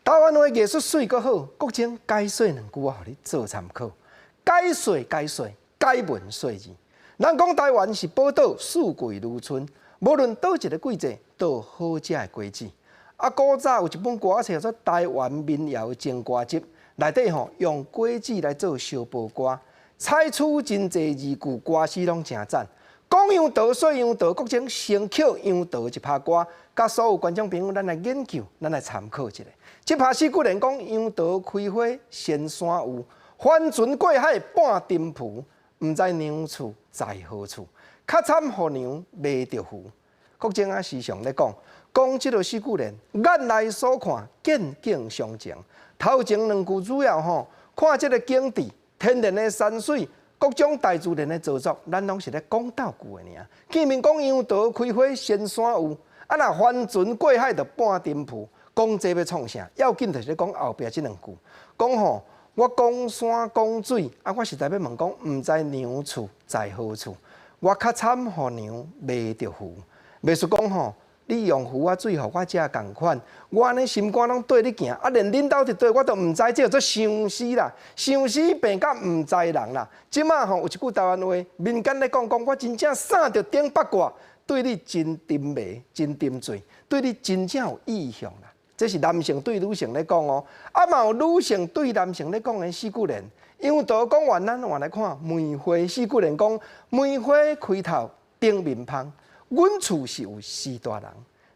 台灣話藝術媠閣好，國清解說兩句我予你做參考。解說解說，解文說字。人講台灣是寶島，四季如春，無論佗一个季節，都有好食的果子。啊，古早有一本歌冊叫做《台灣民謠情歌集》，內底吼用果子來做相報歌，採取真濟字句，歌詞攏誠讚。講楊桃說楊桃，國清先抾楊桃一拍歌，佮所有觀眾朋友，咱來研究，咱來參考一下。這拍四句聯講楊桃開花仙山有，帆船過海半沉浮，毋知娘厝在何處，較慘予娘賣著魚。國清啊，時常咧講，講這个四句聯，眼內所看，見景傷情。頭前兩句主要吼，看這个景致，天然的山水，各種大自然的造作，咱攏是咧講鬥句的爾。見面講楊桃開花仙山有，啊若帆船過海就半沉浮。講這欲創啥？要緊就是咧講後壁這兩句，講吼，我講山講水，啊，我實在欲問講，毋知娘厝在何處？我較慘予娘賣著魚，袂輸講吼，你用魚仔水予我食仝款，我按呢心肝攏綴你行，啊，連恁兜佇佗，我都毋知，這叫做相思啦，相思病甲毋知人啦。這馬吼有一句台灣話，民間咧講講，我真正送著頂八卦，對你真沉迷、真沉醉，對你真正有意向啦。這是男性對女性咧講哦，啊嘛有女性對男性咧講的四句聯。楊桃講完，咱換來看梅花四句聯講，梅花開透頂面芳，阮厝是有序大人，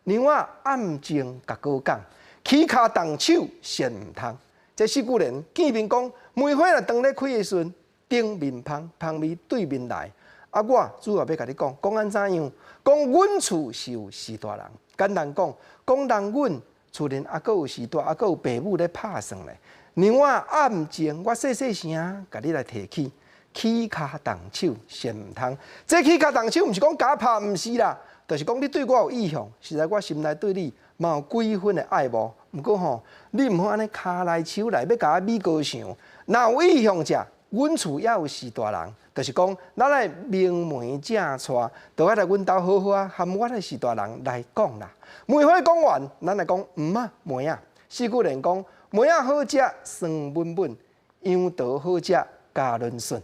娘仔暗中共哥講，起跤動手善毋通。這四句聯見面講，梅花若當咧開的時陣，頂面芳，芳味對面來。啊，我主要欲共你講，講按怎樣？講阮厝是有序大人，簡單講，講人阮厝裡猶閣有序大，猶閣有爸母咧拍算咧。娘仔暗中，我細細聲共你來提起，起跤動手善毋通。這起跤動手毋是講共拍，毋是啦，就是講你對我有意向，實在我心內對你嘛有幾分的愛慕。毋過吼，你毋好按呢跤來手來，欲共我比高尚。若有意向者，阮厝也有序大人，就是講咱來明媒正娶，就愛來阮兜好好啊，含我的序大人來講啦。梅花講完，咱來講毋仔梅仔。四句聯講梅仔好食酸抿抿，楊桃好食咬潤順。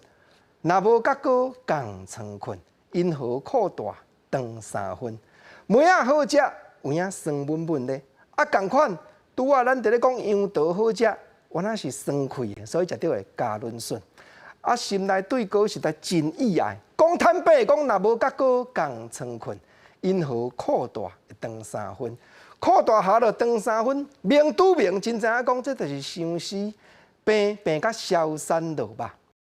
若無佮哥仝床睏，銀河褲大長三分。梅仔好食，有影酸抿抿咧。啊，仝款拄仔咱佇咧講楊桃好食，原來是酸氣的，所以食著會咬潤順。啊，心內對哥實在真意愛。講坦白講，若無佮哥仝床睏，銀河褲大會長三分。褲大下落長三分，明拄明真知影講，這就是相思病病甲消散落肉。